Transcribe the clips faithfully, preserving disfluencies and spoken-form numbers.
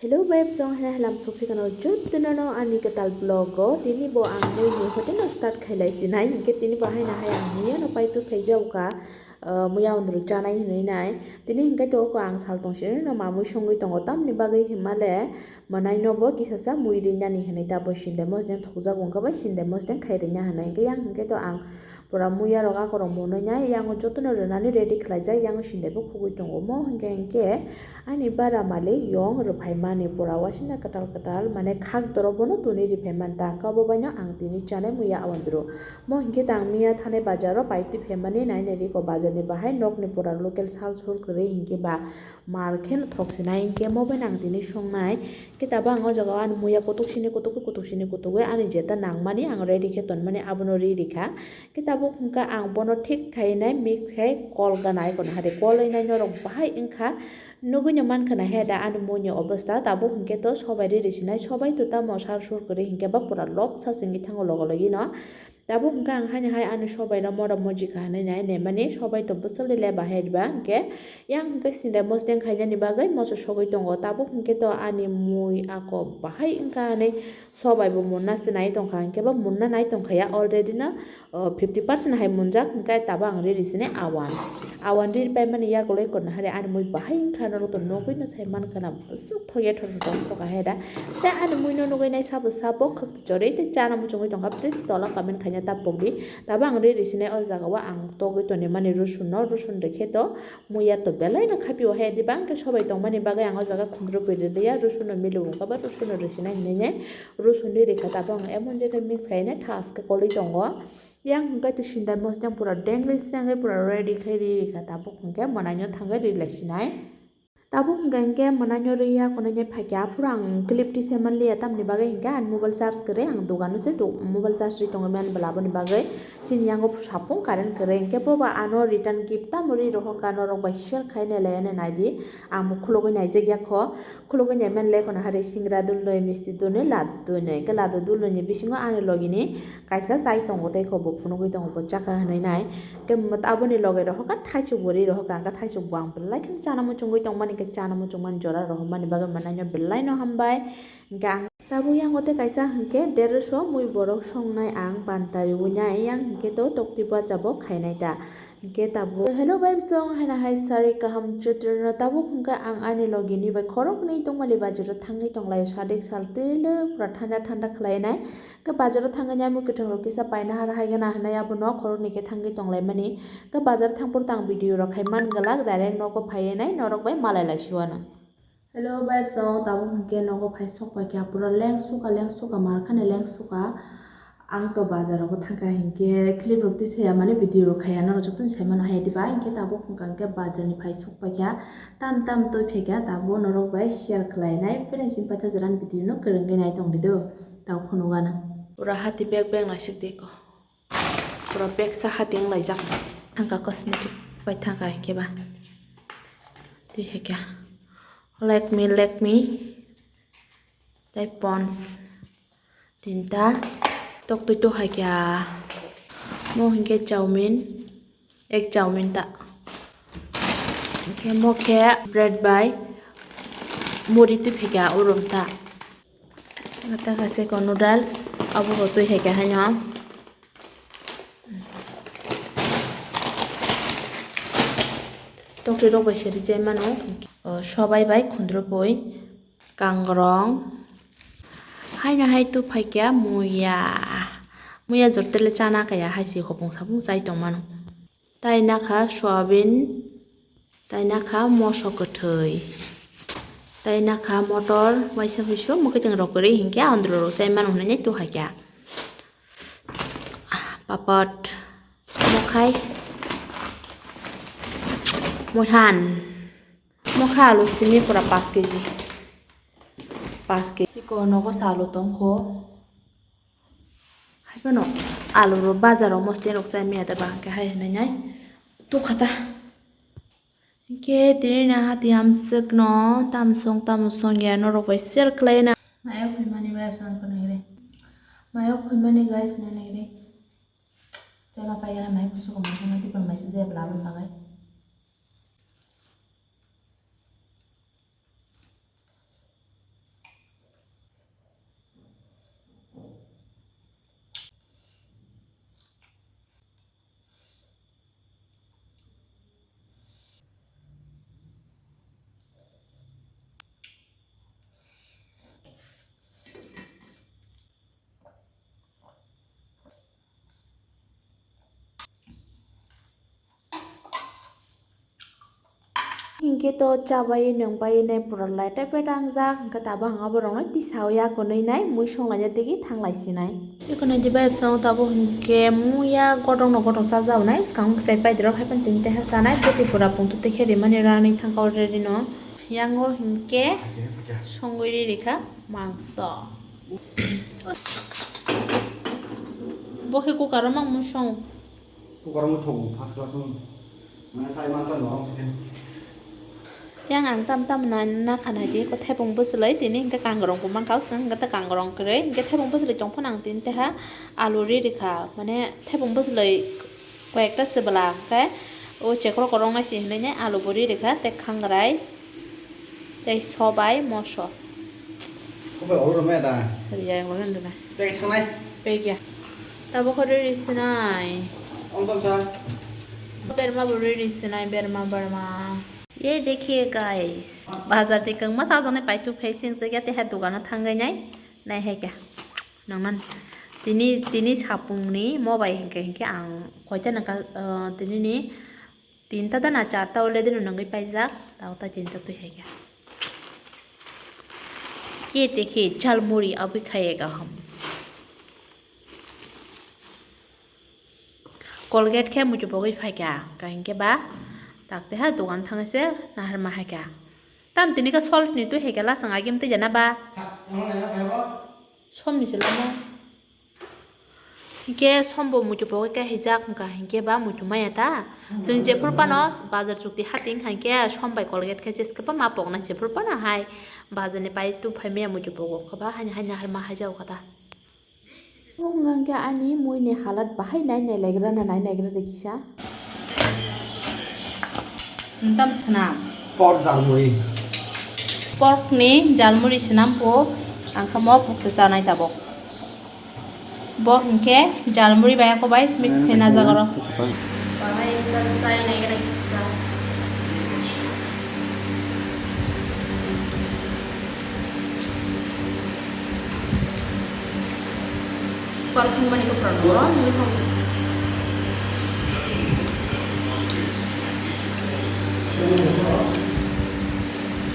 Hello vibe song, hena helam sophi kano jotono no ani kwtal vlog o. Tini bo ang mui ni hotel no start khai lai sinai, hinkhe tini bo haina hai ang mui ano pai tu khai jao ka, ah, mui ano rw chanai hinwi nai. Tini hinkhe to ko ang sal tong sini no mamui songwi tongo, tamni bagwi hinmale mwnai no bo kisa sa mui rinani hinwi ta bo sinde mosdeng thokjago wngkha bai sinde mosdeng khai rina hinwi. Hinkhe yang hinkhe to ang pura muya rok akorok monoi nai, yango jotono rwnani ready khlaijak, yango sindai bo khugui tongo. Mo hinkhe hinkhe ani bara malik yong rwphaimani pura wasina kwtal kwtal, mane khak dorok bono tuni riphaimani ta, kabo baino ang tini chanai muya awandru. Mo hinkhe tang miya thanai bazaro pai twi phaimani nai nai riko bazarni bahai nokni pura local sal sur kwrwi hinkhe ba mar kheno thok sinai hinkhe mo bai nang tini songnai. Khe tabuk ang o jaga o ani muya kutuk sini kutuk kutuk sini kutuk ani jeta nangmani ang ready khe tonmani abono ri rikha. Khe tabuk hwnkha ang bono thik khai nai mix khai kol ganai kono hade kol wi nai norok bahai wngkha nugui no mankha na he da ani mui ni obostha tabuk hinkhe to sobai ri ri sinai sobai to tamo sar sur kwrwi hinkhe ba pura lopsa chwngwi thango logo logi no. Tabuk hwnkha ang haino hai ani sobai no mora moji kha hinwi nai naimani sobai to bwswk le le bahai riba hinkhe yang hinkhe sindai mosdeng khainani bagwi moso sogwi tongo tabuk hinkhe to ani mui ako bahai wngkha hinwi sobai bo munna se nai tongkha hinkhe bo munna nai tongkha ya already no, oh, fifty percent hai munjak hinkhe tabuk ang riri sini awan awan riri paimani yago loi korna hari ani mui bahai wngkha norok to nugui no sai mankha na bwswk thok ya thok thok thok kha he da. Tei ani mui no nugui nai sabo sabo khwk chorwi tei chana muchungui tongkha, please tola comment khaina ta pokdi. Tabuk ang riri sinai o jaga o ang togwi tonwi mani rosun no, rosun rikhe to muya to belai no khapio he diba, hwnkhe sobai tongmani bagwi ang o jaga khundrupui riliya, rosun no mili wngkha ba rosun no risinai hinwi nai rosun ri rikha. Tabuk ang emon jagwi mix khaina thaske kolwi tongo. Yang hwnkhe to sindai mosdeng pura dengwi sengwi pura ready khai ri rikha, tabuk hwnkhe mwnaino thangwi rilai sinai. Tabuk hwnkha hinkhe mwnaino rwya konoknai phaikha, aphuru ang clip twi sai manliya, tamni bagwi hinkhe ang mobile charge kwrwi ang dogano se do-, mobile charge rwi tongwi mani bwla aboni bagwi chini yango sapung current kwrwi, hinkhe bobo ano return gift tamo rwi rohorkha, norok bai share khai nailaiya naidi, ang bo khulugwi naijak ya kho, khulugwi nai manle kono hari singra dulnwi, misti dulnwi, ladu dulnwi, hinkhe ladu dulnwini bisingo ani logini kaisa chai tongo tei kho bo phunugwi tongo bo chakha hinwi nai. Khe aboni loge rohorkha thaisuk bo ri rohorkha, hwnkhe thaisuk bo ang belai kheno chana muchungwi tongmani, khe chana muchungmani jora rohormani bagwi mwnaino belai no hambai. Hwnkhe ang tabuk yango tei kaisa hwnkhe dersho mui borok songnai ang bantari winai yang hwnkhe to toktwi bacha bo khainai ta. Hwnkhe tabuk hello vibe song haina hai sari kaham chitrano tabuk hwnkhe ang ani logini bai khoroknwi tongmani bajaro thangwi tonglaio, sadik sal twilo pura thanda thanda khlainai. Khe bazaro thangwi nai mui kwthang rok kisa paina har hai gana hinwi abono khoroknwi khe thangwi tonglaimani. Khe bazar thangphuru tang video rok khai man glak, direct nogo phaiwi nai norok bai malai lai suano. Hello vibe song, tabuk hwnkhe nogo phai sok paikha, pura leng suka leng suka mar khani leng suka. Ang to bazar rogo thangkha hinkhe clip rok twi saya mani video rok khaya norok jotono sai mano hai diba, hinkhe tabuk hwnkha hinkhe bazar ni phai sok paikha, tam tam twi phaikha, tabuk norok bai share khlainai, belai chini paithago jora ni video no kwrwngwi nai tongdi do. Tao phunukgana. Pura hati bag bag naisik de ko. Pura bag sa hati wng laijak. Thangka cosmetic bai thangka hinkhe ba. Twi haikha. Lakme, Lakme. Tei Pond's. Tinta. Tok twi to haikha. Mo hinkhe chowmin. Ek chowmin ta. Hinkhe mo khe bread bai muri twi phika urum ta. Ata kha se ko noodles, abo bo twi hai khe haino. Tokti rok bai seri jai mano. O, sobai bai khundrupui. Kangrong. Haino hai tu phaikya muya. Muya jortele chana kaya hai si hopung sapung chai tongmano. Tai nakha soyabin, tai nakha moso kwthwi, tai nakha motor, waisa huisu mwkhwtwng rok kwrwi hinkhe andro rok chai mano hinwi tu haikya. Papad, mokhai, moihan. Mokha alu simi pura paanch kg. Paanch kg. Tiko nogo sa alu tongkho. Haiphano alu ro bazar o moste rok chai miya da ba hwnkhe hai hinwi nai. Tukha ta. Hinkhe tini na hati hamswk no tamsong tamsong ya norok bai share khlai na. Maya khoi mani bai aswk nang nai re. Maya khoi mani guys nai nai re. Chama pai gana mai kusu ko mai khana tipra mai se jeb labam bagai. Hinkhe to chabai nwngbai nai pura lai tei peta wngjak, hinkhe tabuk ang aborokno tisao ya konwi nai mui songlaina tigi thanglai sinai. Eko nai di bai bwskango tabuk hinkhe muya godokno godok chajaonai, swkang bwsai paidrok haiphano tini teha chanai, bwtwi pura pungtwi tei khe rimani rani thangkha already no. Yango hinkhe songwi ri rikha mangso. Bo khe cooker o mang mui song. Cooker o wng thok first class wng. Mane sai man ta norok se. Yang ang tam tam na, na khana di ko thepung bwswlwi tini hinkhe kangrong bo mankha, swkang hinkhe ta kangrong kwrwi hinkhe thepung bwswlwi tongphano ang tini teha alu ri rikha, mane thepung bwswlwi koyekta swbwla hinkhe o chekrok rok nai se hinwi nai alu bo ri rikha tei khangrai. Tei sobai moso. Sobai oro maya da? Riya oro hindu na. Tei thangnai? Pegya. Tabuk kho riri sinai. Ong tong sa. Berma bo riri sinai, berma, berma. Ye dekhiye guys. Bazar de kangma sajone paitu phai sing se ya te ha dogano thangai nai. Nai hai kya. Nangman tini, tini sapungni mobai hinkhe, hinkhe ang koita nangkha, ah, tini ni Tinta da na charta already no nangwi paijak, tao ta tinta twi hai khe. Ye te khe jhalmuri abui khaye kaham. Colgate khe muitu pogwi phai kha, kaham khe ba tak te ha dogan thang se nahar ma hai kha. Tam tini khe salt ni twi hai khe lasang agim twi jana ba. Som ni se lama. Hinkhe sombo muitu pogwi khe hijak wngkha hinkhe ba muitu maya ta. Chwng jephuru phano bazar chukti hati wngkha hinkhe som bai Colgate khe jeske ba ma poknai jephuru phano hai bazar ni pai tu phai maya muitu pogo khe ba haini haini harma haijao kha ta. Wngkha hinkhe ani mui ni halat bahai nai nai laigra na nai naigra de kisa. Ntam swnam. Pork jalmuri. Pork ni jalmuri swnam po, ang kha mo puksa chanai tabok. Bo hinkhe jalmuri bai ako bai mix khe na jaga ro. Bahai wngkha chai nai gana kisa. Kuar sung mani ko pura noro, mui thong.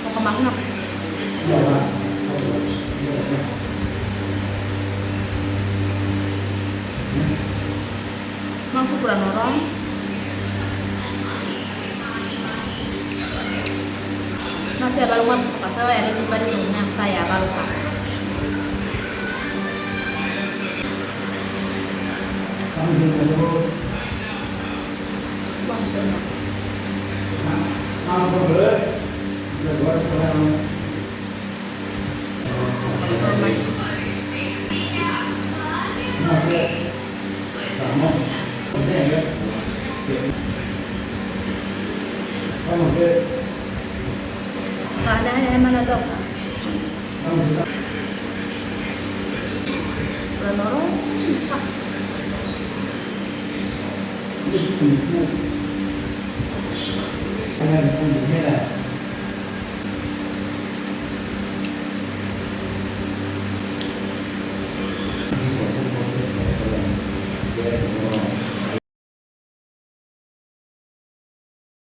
Koko mak no. Mangso pura noro. Masa ya baru mah kata ya ada jumpa di rumah saya baru kah.